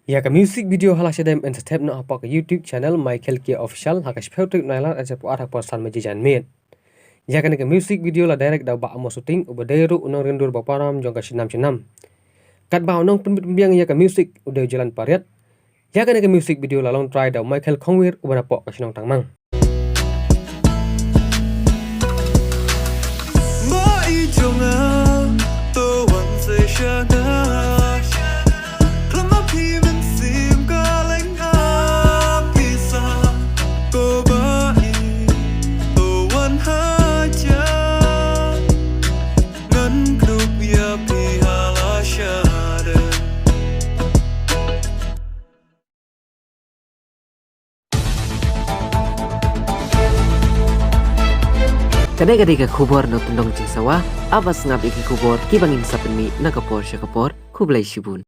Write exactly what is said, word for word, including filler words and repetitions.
Ïa ka music video ha la shadem yn sa thep noh hapoh ka YouTube channel Michael K Official ha ka shiphew tarik u Nailar ar hajar arphew ar ha ka por san baje janmiet. Ïa kane ka music video la direct da u Bah Amos Suting uba dei ruh u nongriewdur ba parom jong ka Shnam Shnam. Katba u nongpynbit pynbiang ïa ka music u dei u Jalan Pariat. Ïa kane ka music video la long trai da u Michael Khongwir uba napoh ka shnong Tangmang. Ka dei ka dei ka khubor na u Tyndong Jingsawa. Ap ba sngap ïa ki khubor kiba ngin sa pynmih na ka por sha ka por. Khublei shibun.